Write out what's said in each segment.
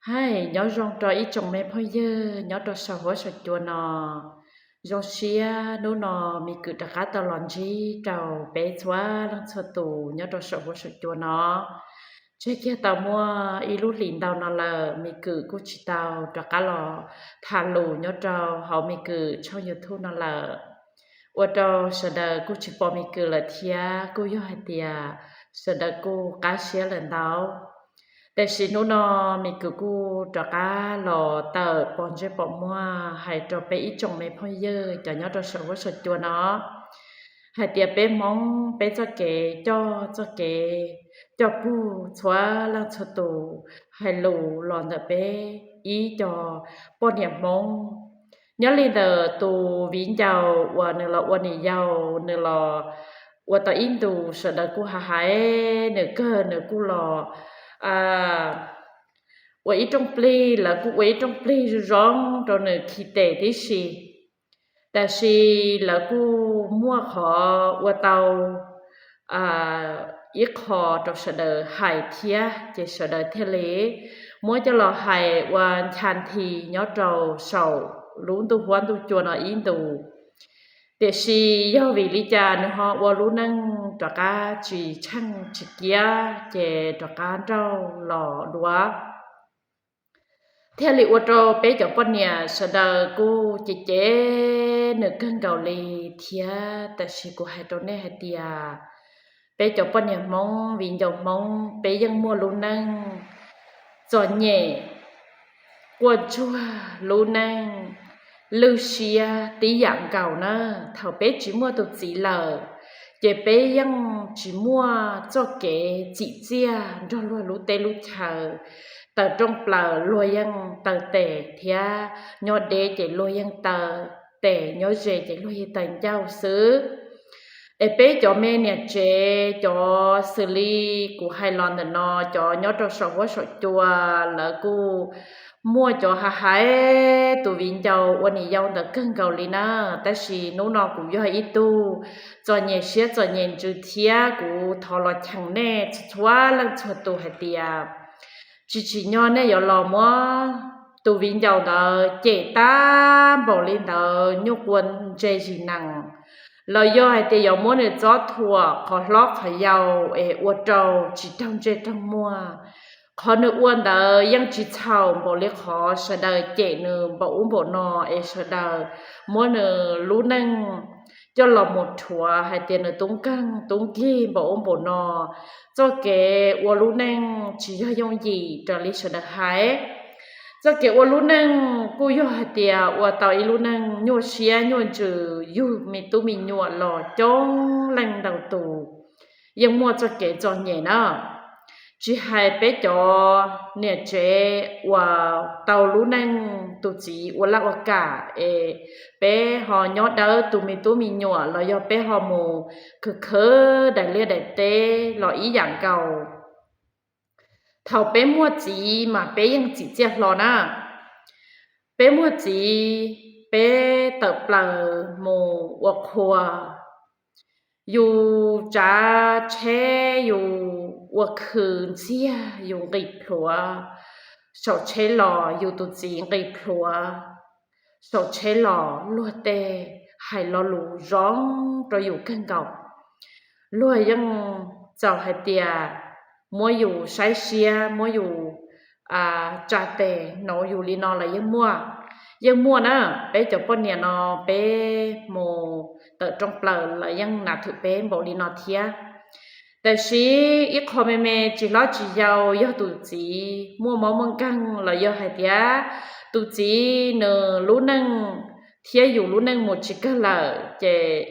Hais nyob zoo rau ib tsoom me phooj ywg nyob rau saum huab saum cua no. Zoo siab hnub no Mim Kwm rov qab tau los ntsib rau peb txhua leej txhua tus nyob rau saum huab saum cua no. Tseg kiag tau muaj ib lub hlis ntau no lawm Mim Kwm kuj tsis tau rov qab los tham lus nyob rau hauv Mim Kwm tshooj YouTube no lawm. Ua rau sawv daws kuj tsis pom Mim Kwm lawm thiab kuj yog hais tias sawv daws kuj qab siab lawm ntau. Tiam sis hnub no Mim Kwm kuj rov qab los tawm pom ntsej pom muag hais rau peb ib tsoom me phooj ywg cov nyob rau saum huab saum cua no hais tias peb Hmoob peb txoj kev coj txoj kev coj pug txhua leej txhua tus hais lus los ntawm peb ib co poj niam Hmoob. Nyob li ntawm tus viv ncaus uas nws los ua niam yau, nws los ua tau ib ntus sawv daws kuj hais hais nws kawg, nws kuj los ua ib rooj plig, lawv kuj ua ib rooj plig zoo zoo rau nws khi tes tib si. Tab sis lawv kuj muaj qhov ua tau ib qho rau sawv daws hais thiab ces sawv daws thiaj li muab coj los hais ua ncha nthi nyob rau saum lub ntuj huab ntuj cua no ib ntus. Tiam sis yog vim li cas nws ho ua lub neej rov qab tsis tsheej tsis kiab ces rov qab nrauj los dua. Thiaj li ua rau peb cov poj niam sawv daws kuj cem cem nws kawg nkaus li thiab. Tab sis kuv hais rau nej hais tias peb cov poj niam Hmoob viv ncaus Hmoob peb yeej muaj lub neej txom nyem, quaj ntsuag, lub neej lwj siab tib yam nkaus na. Thaum peb tsis muaj tus txiv lawm ces peb yeej tsis muaj txoj kev txim txiaj nrog luag lub teb lub chaw, taws rooj plaws luag yeej taws tes thiab nyob deb ces luag yeej taws tes, nyob ze ces luag yeej taws ncauj xwb. Es peb cov me niam tsev cov xws li kuv hais los ntawm no, cov nyob rau saum huab saum cua, lawv kuj muaj cov hais hais tus viv ncaus ua niam yau ntawd kawg nkaus li na. Tab sis hnub no kuv yog ib tug txom nyem siab txom nyem ntsws thiab kuv thov los cheem nej txhua leej txhua tus hais tias tsis tsim nyog nej yuav los muab tus viv ncaus ntawd cem tag npaum li ntawd nyuj quav ntse zis nees, los yog hais tias yuav muab nws txob thuam qhov hlob qhov yau es ua rau tsis raug ntsej raug muag. Qhov nws ua ntawd yeej tsis txhaum npaum li qhov sawv daws cem nws npaum ub npaum no es sawv daws muab nws lub neej coj los mus rhuav hais tias nws tub nkeeg tub nkig npaum ub npaum no. Txoj kev ua lub neej tsis yog yooj yim raws li sawv daws hais. Txoj kev ua lub neej kuj yog hais tias ua tau ib lub neej nyuaj siab nyuaj ntsws, yug me tub me nyuam los coob leej ntau tus, yeej muaj txoj kev txom nyem na. Tsis hais peb cov niam tsev uas tau lub neej tus txiv ua laj ua kam es peb ho nyob dawb tus me tub me nyuam los yog peb ho mus khwv khwv daim liaj daim teb los ib yam nkaus. Thaum peb muaj txiv mas peb yeej txim txiaj hlo na. Peb muaj txiv, peb tawm plaws mus ua qhua, yus tsav tsheb, yus ua khw ntxiag, yus nqis plhuav saum tsheb los, yus tus txiv nqis plhuav saum tsheb los, luag tej hais lo lus zoo rau yus kawg nkaus. Luag yeej txaus hais tias muab yus saib siab, muab yus tsa tes hnov yus li no los yeej muaj. Yeej muaj na, peb cov poj niam no peb mus tawm rooj plaws lawv yeej nav thwm peb npaum li no thiab. Tab sis ib qho me me tsis hlob tsis yau, yog tus txiv muaj mob muaj nkeeg los yog hais tias tus txiv nws lub neej thiab yus lub neej mus tsis kawg lawm ces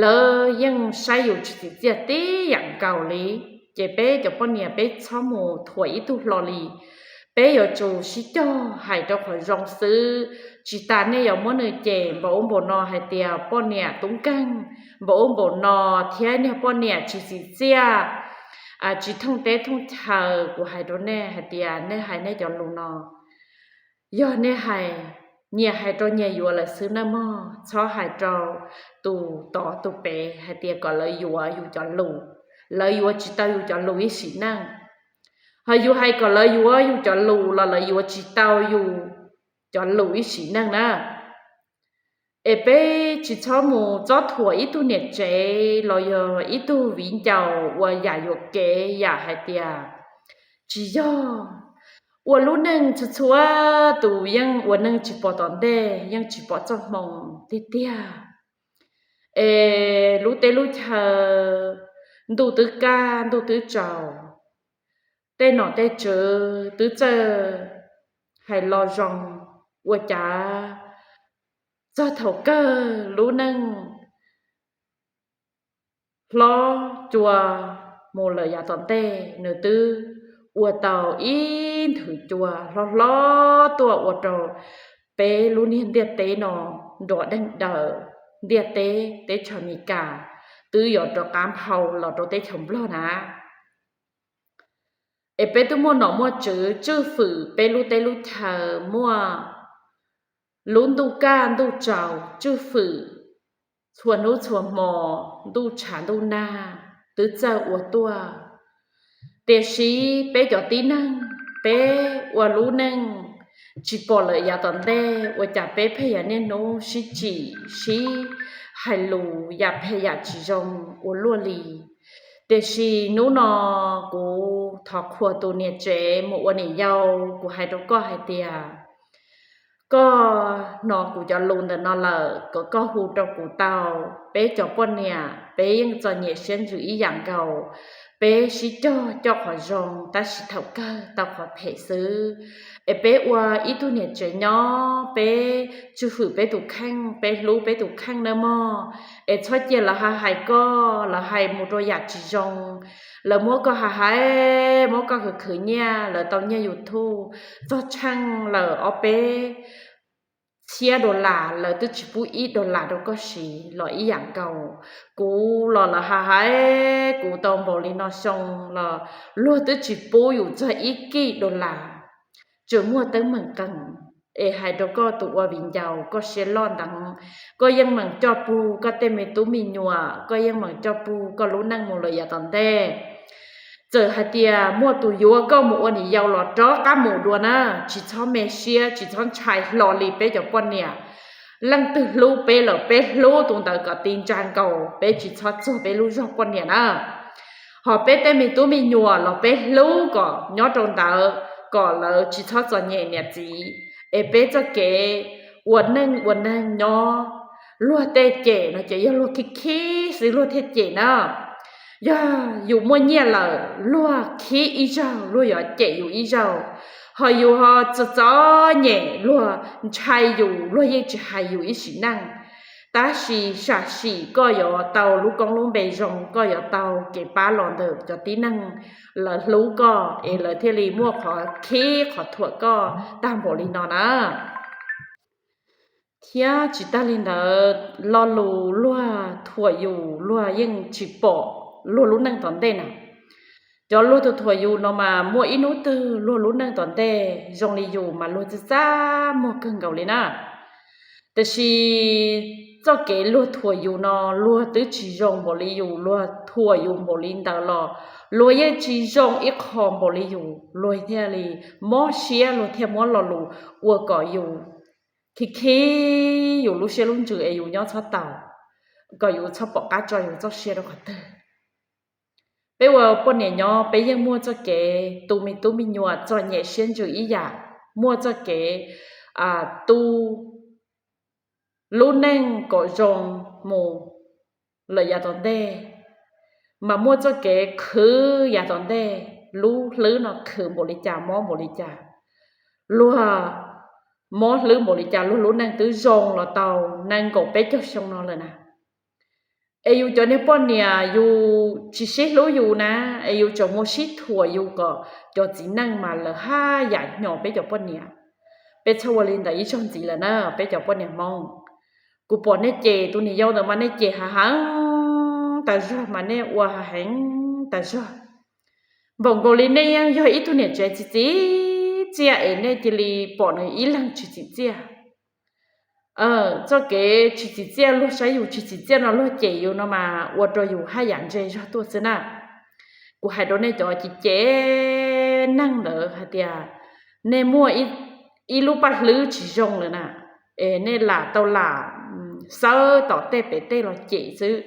lawv yeej saib yus tsis txim txiaj tib yam nkaus li. Ces peb cov poj niam peb txhob mus thuam ib tug hlo li. Peb yuav tsum sib cog hais rau qhov zoo xwb. Tsis tas nej yuav muab nws cem npaum ub npaum no hais tias poj niam tub nkeeg npaum ub npaum no thiab niag poj niam tsis txim txiaj, tsis thooj teb thooj chaw. Kuv hais rau nej hais tias nej hais nej cov lus no, yog nej hais, nyias hais rau nyias yuav lawm xwb nawj mog, txhob hais rau tus tod tus pem hais tias kom lawv yuav yus cov lus, lawv yuav tsis tau yus cov lus ib sim neej. Ho yus hais kom lawv yuav yus cov lus los lawv yuav tsis tau yus cov lus ib sim neej na. Es peb tsis txhob mus txob thuam ib tug niam tsev los yog ib tug viv ncaus ua yam yuam kev yam hais tias tsis yog. Ua lub neej txhua txhua tus yeej ua neej tsis pom tom ntej, yeej tsis pom txoj hmoo tiag tiag. Es lub teb lub chaw ntuj twb kaj ntuj twb tsaus, tej nom tej tswv twb txawj hais lo zoo, ua cas txog thaum kawg lub neej hlob cua mus lawm yav tom ntej nws twb ua tau ib nthwv cua hlob hlob tuaj ua rau peb lub niag ntiaj teb no nrov deeg daws ntiaj teb, teb chaws Amelikas twb yuav rov qab nphau los rau teb chaws Nplog na. Es peb twb muaj nom muaj tswv tswj fwm peb lub teb lub chaw, muaj lub ntuj kaj ntuj tsaus tswj fwm txhua hnub txhua hmo, ntuj tshav ntuj nag twb txawj ua tuaj. Tiam sis peb cov tib neeg, peb ua lub neej tsis pom lawm yav tom ntej, ua cas peb pheej yog niaj hnub sib tsim sib hais lus yam phem yam tsis zoo ua luaj li. Tiam sis hnub no kuv thov qhuas tus niam tsev mus ua niam yau, kuv hais rau koj hais tias koj hnov kuv cov lus ntawm no lawm, kom koj hu rau kuv tau. Peb cov poj niam peb yeej txom nyem siab ntsws ib yam nkaus, peb sib cog coj qhov zoo tab sis thaum kawg tau qhov phem xwb. Es peb ua ib tug niam tsev nyob, peb tswj fwm peb tus kheej, peb hlub peb tus kheej nawb mog. Es txhob cia lawv hais hais koj, lawv hais mus rau yam tsis zoo, lawv muab koj hais hais, muab koj khwv khwv nyiaj, lawv tau nyiaj YouTube txog tsheej lawm ob peb txhiab dollar, lawv twb tsis pub ib dollar rau koj siv los ib yam nkaus. Kuv los lawv hais hais kuv tau npaum li no xyoo los luag twb tsis pub yus txog ib kij dollar. Tseem muaj teeb meem qees, es hais rau koj tus ua viv ncaus koj siab loj ntev, koj yeej meem coj pug koj tej me tub me nyuam, koj yeej meem coj pug koj lub neej mus lawm yav tom ntej. Txawm hais tias muaj tus yuav koj mus ua niam yau los rov qab mus dua na, tsis txhob me siab tsis txhob ntshai hlo li peb cov poj niam. Leej twg hlub peb lawm peb hlub tus ntawd kom ti ntsa nkaus, peb tsis txhob txuag peb lub zog poj niam na. Ho peb tej me tub me nyuam los peb hlub kom nyob rau ntawd, kom lawv tsis txhob txom nyem niam txiv. Es peb txoj kev ua neej ua neeg nyob, luag tej cem no ces yog luag khib khib xwb luag thiaj cem na. Yog yus muaj nyiaj lawm luag khib ib zaug luag yuav cem yus ib zaug. Ho yus ho txom txom nyem luag ntshai yus luag yeej tsis hais yus ib sim neej. Tab sis sam sim koj yuav tau lub koob lub npe zoo, koj yuav tau kev pab los ntawm cov tib neeg, lawv hlub koj es lawv thiaj li muaj qhov khib qhov thuam koj tag npaum li no na. Thiab tsis tag li ntawd, lo lus luag thuam yus luag yeej tsis pom luag lub neej tom ntej na. Cov luag tus thuam yus no mas muaj ib hnub twg luag lub neej tom ntej zoo li yus mas luag txaj txaj muag kawg nkaus li na. Tiam sis txoj kev luag thuam yus no luag twb tsis zoo npaum li yus, luag thuam yus npaum li ntawd los luag yeej tsis zoo ib qho npaum li yus, luag thiaj li mob siab, luag thiaj muab lo lus ua kom yus khib khib yus lub siab lub ntsws es yus nyob txhob tau, kom yus txhob pom qab tso yus txoj sia rau qhov twg. Peb ua poj niam nyob peb yeej muaj txoj kev, tu me tub me nyuam txom nyem siab ntsws ib yam, muaj txoj kev tu lub neej kom zoo mus lawm yav tom ntej, mas muaj txoj kev khwv yav tom ntej, lub hlwb no khwv npaum li cas mob npaum li cas, luag mob hlwb npaum li cas, luag lub neej twb zoo los tau nees nkaum peb caug xyoo no lawm na. Es yus cov niag poj niam yus tsis sib hlub yus na, es yus tseem mus sib thuam yus kom cov txiv neej mas lawv haj yam hnyos peb cov poj niam. Peb txhob ua li ntawd ib zaug ntxiv lawm na peb cov poj niam Hmoob. Kuv pom nej cem tus niam yau ntawd mas nej cem hav heev tas zog mas nej ua hav heev tas zog. Npaum nkaus li nej yeej yog ib tug niam tsev txiv txiv txiaj es nej cia li pom nws ib leeg tsis txim txiaj. Txoj kev tsis txim txiaj, luag saib yus tsis txim txiaj no luag cem yus no mas ua rau yus haj yam ntse zog tuaj xwb na. Kuv hais rau nej cov cem cem tej neeg ntawd hais tias nej muaj ib lub paj hlwb tsis zoo lawm na, es nej lam tau lam xawb tom tej pem tej los cem xwb.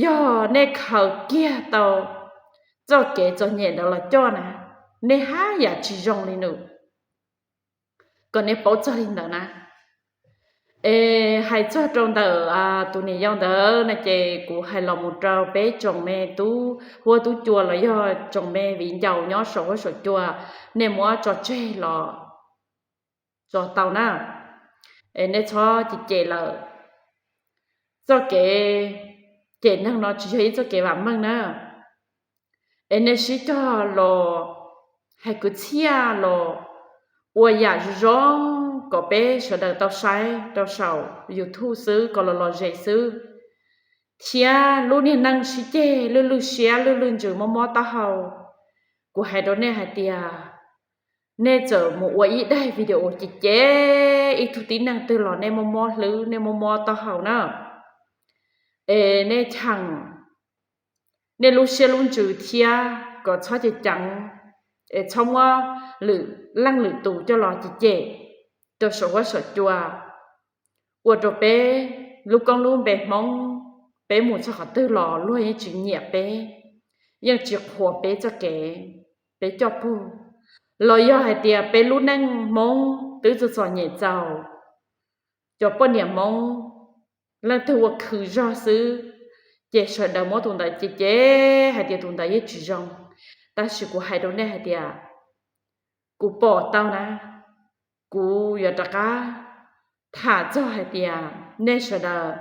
Yog nej khaws kiag tau txoj kev txom nyem ntawd los coj na, nej haj yam tsis zoo li nws, kom nej paub txog li ntawd na. Es hais txog rau ntawm tus niam yau ntawd no ces kuv hais los mus rau peb tsoom me tub huab tub cua los yog tsoom me viv ncaus nyob saum huab saum cua, nej muab tso tseg los tso tau na. Es nej txhob cem cem lawm. Txoj kev cem neeg no tsis yog ib txoj kev vam meej na. Es nej sib cog los hais kwv txhiaj los ua yam zoo zoo kom peb sawv daws tau saib rau saum YouTube xwb kom los lom zem xwb. Thiab lub niag neej sib ceg lwj lwj siab lwj lwj ntsws mob mob taub hau, kuv hais rau nej hais tias nej txawm mus ua ib daim video cem cem ib tug tib neeg twg los nej mob mob hlwb nej mob mob taub hau na. Es nej cheem nej lub siab lub ntsws thiab kom txhob ceev ceev, es txhob muab lwm leej lwm tus coj los cem cem rau saum huab saum cua, ua rau peb lub koob lub npe Hmoob, peb mus txog qhov twg los luag yeej tsis nyiam peb, yeej tsis qhuas peb txoj kev, peb coj pug, los yog hais tias peb lub neej Hmoob twb txom txom nyem txaus, cov poj niam Hmoob leej twg ua khwv zog xwb, ces sawv daws muab tus ntawd cem cem hais tias tus ntawd yeej tsis zoo. Tab sis kuv hais rau nej hais tias kuv pom tau na, kuv yuav rov qab tham txog hais tias nej sawv daws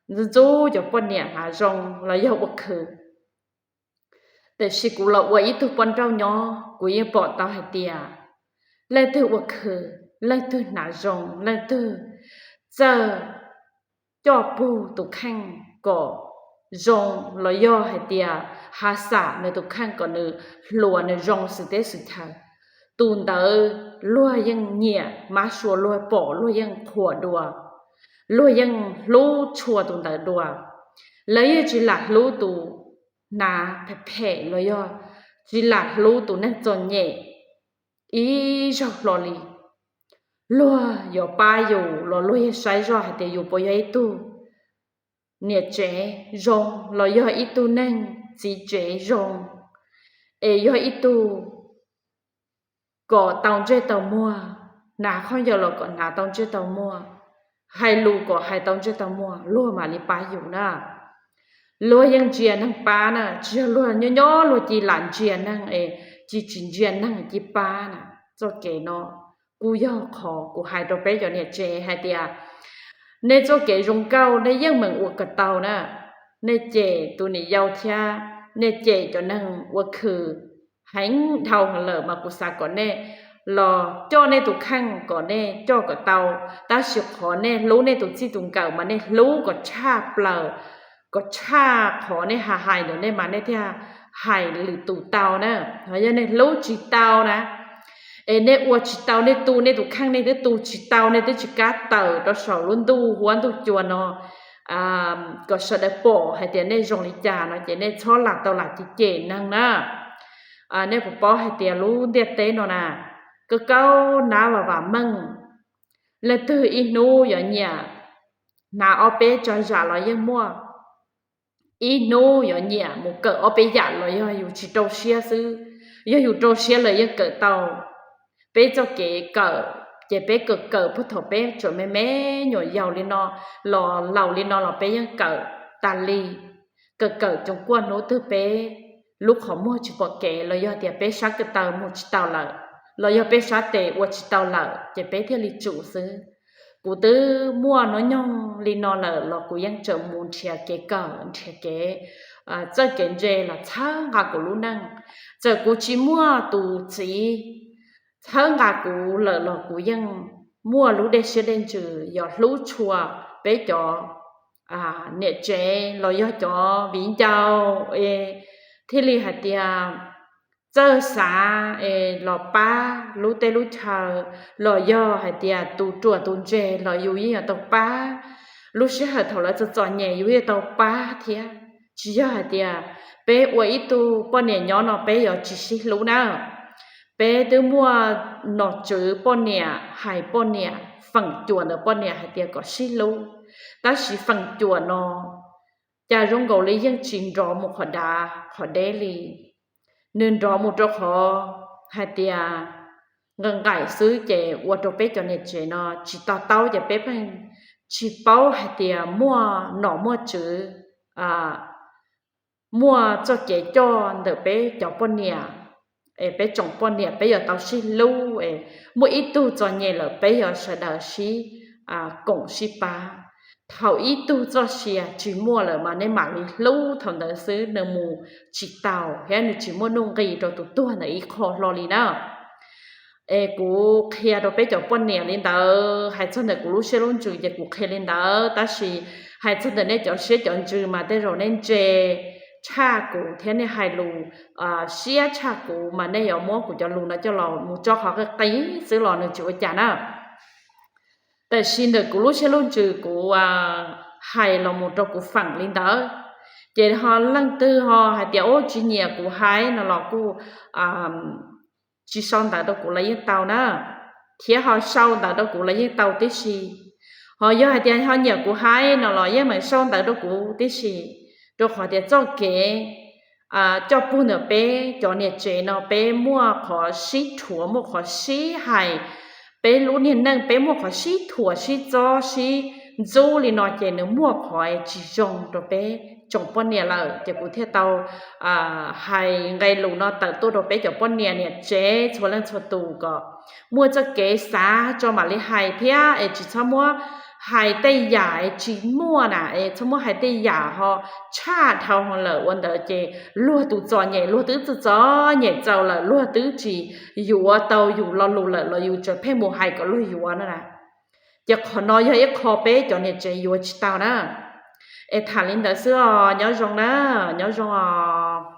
ntxub ntxub cov poj niam hnav zoo los yog ua khwv. Tiam sis kuv los ua ib tug poj nrauj nyob kuv yeej pom tau hais tias leej twg ua khwv, leej twg hnav zoo, leej twg txawj coj pug tus kheej kom zoo los yog hais tias ha xam nws tus kheej kom nws hluas nws zoo xwm teb xwm chaw, tus ntawd luag yeej nyiam mab sua, luag pom luag yeej qhuas dua, luag yeej hlub tshua tus ntawd dua. Lawv yeej tsis lam hlub tus hnav phem phem los yog tsis lam hlub tus neeg txom nyem ib zaug hlo li. Luag yuav pab yus los luag yeej saib zoj hais tias yus puas yog ib tug niam tsev zoo los yog ib tug neeg txiv tsev zoo, es yog ib tug kom tau ntsej tau muag, hnav khaub ncaws los kom hnav tau ntsej tau muag, hais lus kom hais tau ntsej tau muag, luag mam li pab yus na. Luag yeej ntsia neeg pab na, tsis yog luag nyob nyob luag cia li lam ntsia neeg es cia li tsis ntsia neeg cia li pab na. Txoj kev no kuj yog qhov kuv hais rau peb cov niam tsev hais tias nej txoj kev zoo nkauj nej yeej meem ua kom tau na. Nej cem tus niam yau thiab nej cem cov neeg ua khwv heev dhau lawm mas kuv xav kom nej los coj nej tus kheej kom nej coj kom tau, tab sis qhov nej hlub nej tus txij tus nkawm mas nej hlub kom tshaj plaws, kom tshaj qhov nej hais hais ntawm nej mas nej thiaj hais lwm tus tau na. Ho yog nej hlub tsis tau na, es nej ua tsis tau, nej tu nej tus kheej nej twb tu tsis tau, nej twb tsis kam tawm rau saum lub ntuj huab ntuj cua no kom sawv daws pom hais tias nej zoo li cas no ces nej txhob lam tau lam cem cem neeg na. Nej puas paub hais tias lub ntiaj teb no na, koj kaub nab vam vam meej, leej twg ib hnub yuav nyiam hnav ob peb tsav zam los yeej muaj, ib hnub yuav nyiam mus kawm ob peb yam los yog yus tsis rau siab xwb. Yog yus rau siab lawm yeej kawm tau. Peb txoj kev kawm ces peb kawm kawm puag thaum peb tseem me me nyuam yaus li no, los laus li no los peb yeej kawm tas li. Kawm kawm tsoos kuaj hnub twg peb lub qhov muag tsis pom kev los yog tias peb sab ko taw mus tsis tau lawm, los yog peb sab tes ua tsis tau lawm ces peb thiaj li tsum xwb. Kuv twb muaj hnub nyoog li no lawm los kuv yeej tseem mus nrhiav kev kawm nrhiav kev, txawj kev ntse los txhawb nqa kuv lub neej. Txawm kuv tsis muaj tus txiv txhawb nqa kuv lawm los kuv yeej muaj lub dej siab dej ntsws yog hlub tshua peb cov niam tsev los yog cov viv ncaus es thiaj li hais tias txawj xav es los pab lub teb lub chaw, los yog hais tias tus ruam tus ntse los yus yeej yuav tau pab. Lub sij hawm thaum lawv txom txom nyem yus yeej tau pab thiab. Tsis yog hais tias peb ua ib tug poj niam nyob no peb yuav tsis sib hlub na. Peb twb muaj nom tswv poj niam, hais poj niam, feem cuam ntawm poj niam hais tias kom sib hlub, tab sis feem cuam no cas zoo nkaus li yeej tsis nrov mus qhov dav qhov deb li. Nws nrov mus rau qhov hais tias nqaim nqaim xwb ces ua rau peb cov niam tsev no tsis to taub ces peb pheej tsis paub hais tias muaj nom muaj tswv, muaj txoj kev coj ntawm peb cov poj niam, es peb tsoom poj niam peb yuav tau sib hlub, es muaj ib tug txom nyem lawm peb yuav sawv daws sib koom sib pab. Thaum ib tug txoj sia tsis muaj lawm mas nej mam li hlub thaum ntawd xwb, nws mus tsis taus thiab nws tsis muaj nuj nqis rau tus tuag ntawd ib qho hlo li na. Es kuv qhia rau peb cov poj niam li ntawd, hais txog ntawm kuv lub siab lub ntsws ces kuv qhia li ntawd, tab sis hais txog ntawm nej cov siab cov ntsws mas tej zaum nej ntse tshaj kuv thiab nej hais lus siab tshaj kuv mas nej yuav muab kuv cov lus no coj los mus tso qhov qis qis xwb los nws tsis ua cas na. Tab sis ntawm kuv lub siab lub ntsws kuv hais los mus rau kuv feem li ntawd, ces ho leej twg ho hais tias ub tsis nyiam kuv hais no los kuj tsis sau ntawv rau kuv los yeej tau na, thiab ho sau ntawv rau kuv los yeej tau tib si. Ho yog hais tias ho nyiam kuv hais no los yeej meem sau ntawv rau kuv tib si, rau qhov tias txoj kev coj pug ntawm peb cov niam tsev no peb muaj qhov sib rhuav muaj qhov sib hais, peb lub niag neej peb muaj qhov sib thuam sib txob sib ntxub li no ces nws muaj qhov tsis zoo rau peb tsoom poj niam lawm, ces kuv thiaj tau hais nqe lus no tawm tuaj rau peb cov poj niam niam tsev txhua leej txhua tus kom muaj txoj kev xav tso mam li hais thiab es tsis txhob muab hais tej yam es tsis muaj na, es txhob muab hais tej yam ho tshaj dhau lawm ua ntawd ces luag tus txom nyem luag twb txom nyem txaus lawm luag twb tsis yuav tau yus lo lus lawm los yus tseem pheej mus hais kom luag yuav no na. Ces qhov no yog ib qho peb cov niam tsev yuav tsis tau na. Es tham li ntawd xwb os, nyob zoo na, nyob zoo os.